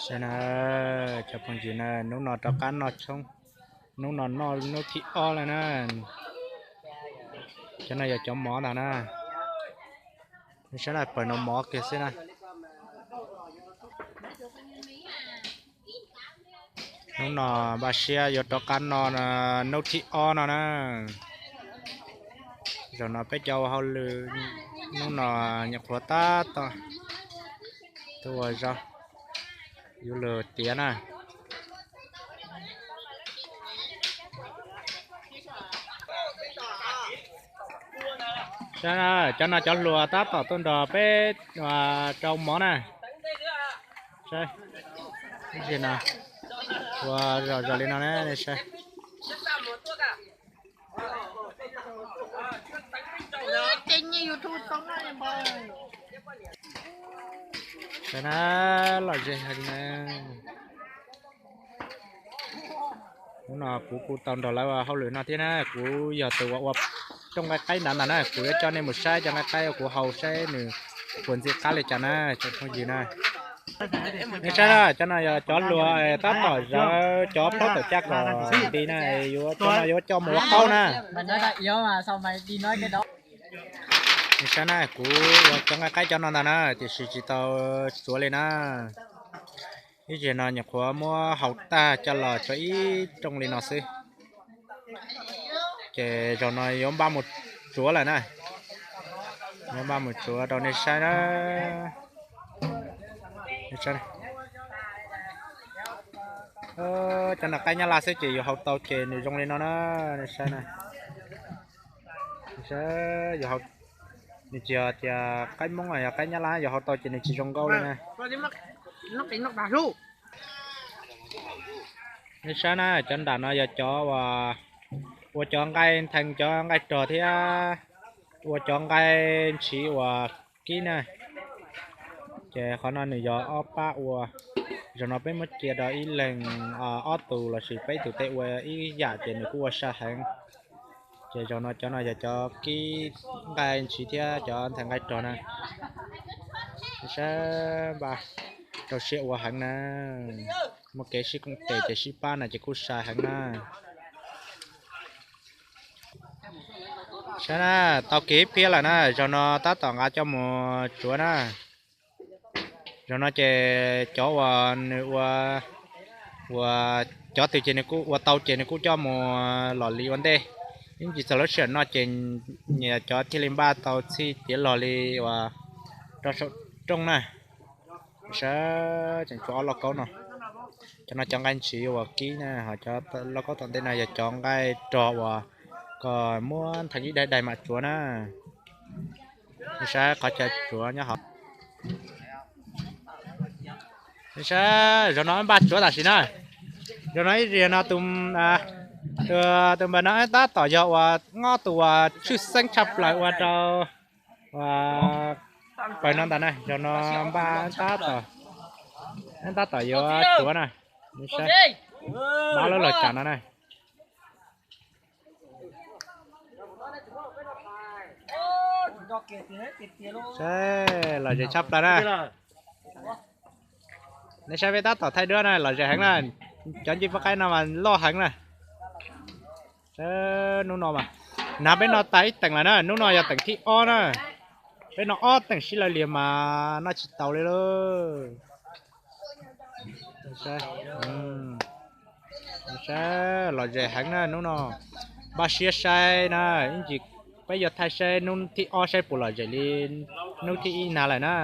Saib na, cov phooj ywg na, hnub no rov qab noj tshoob, hnub no noj hnub thib ob lawm na. Cov no yog cov mov ntag na. Saib na, pawg no mov kiag xwb na. Hnub no npaj siab yuav rov qab no hnub thib ob no na. Zaum no peb cov ua hauj lwm hnub no nyuam qhuav tab tom tuaj ua zaub, yuav luag tiav na. Saib na, cov no cov hluas tab tom tuaj nrog peb rau mov na. Saib, ib ntsis no ua zom zaws li no ne, saib. Saib na, lom zem heev na. Hnub no kuv kuj tau nrog lawv ua hauj lwm no thiab na, kuv yog tus uas ua rooj nqaij qaib nrad ntag na, kuv yuav coj nej mus saib cov nqaij qaib uas kuv hau saib nws puas ntxim qab li cas na, cov phooj ywg na. Nej saib na, cov no yog cov hluas tab tom zawv cov plaub tom caj kom nti na, yuav cov no yuav coj mus ua qaub na. Nej saib na, kuv ua cov nqaij qaib cov no ntag na, tiam sis tsis tau tsuav li na. Ib tsam no nyuam qhuav muab hau tag coj los tso ib rooj li no xwb. Ces zaum no yuav npaj mus tsuav lawm na. Yuav npaj mus tsuav rau nej saib na. Cov no qaib Nyab Laj xwb ces yus hau tau ces nws zoo li no na. Nej saib na. Nws tsis yog tias qaib Hmoob, yog qaib Nyab Laj, yus hau tau ces nws tsis zoo nkauj li na. Nej saib na, cov nram no yog cov uas ua cov nqaij nthee, cov nqaij rog thiab ua cov nqaij ntshiv uas kib na. Ces qhov no nws yog ob pab ua, zaum no peb muab cia rau ib leeg ob tug lossis peb tug tej ua ib yam ces nws kuj ua sai heev. Ces zaum no cov no yog cov kib nqaij ntshiv thiab cov nthee nqaij rog na. Saib npaj rau siab ua heev na. Muaj kev sib koom tes ces sib pab no ces kuj sai heev na. Saib na, tau kev phiab lawm na, zaum no tab tom nqa coj mus tsuav na. Zaum no ces cov uas nws ua, uas cov twg ces nws kuj ua tau ces nws kuj coj mus los li ua ntej. Ib ntsis txog lub sij hawm no ces nyias cov thiaj li npaj tau txhij tiav los li uas rau saum rooj na. Saib tseem tshuav ob lauj kaub no. Cov no cov nqaij ntshiv uas kib na, ho cov lauj kaub tom ntej no yog cov nqaij rog uas kom muab nthee ib daim daim mam tsuav na. Nej saib qhov chaw tsuav nyob hauv. Nej saib, zaum no npaj tsuav tam sim na. Zaum no ib zig no tus, tus npawg no tab tom yog uas nyob tus uas tshwj xeeb tshaj plaws ua rau uas pawg no ntag na. Zaum no npaj tab tom, tab tom yuav tsuav na. Nej saib, npaj lub los tsam no na. Saib, lom zem tshaj plaws na. Nej saib peb tab tom thaij duab na, lom zem heev na. Cov ncej puab qaib no mas loj heev na. Saib hnub no mas, nag peb noj tag ib teem lawm na, hnub no yog teem thib ob na. Peb noj ob teem sib law liag mas noj tsis taus li lauj. Saib, lom zem heev na hnub no. Npaj siab saib na, ib ntsis peb yuav thaij saib hnub thib ob saib puas lom zem li hnub thib ib nag lawm na.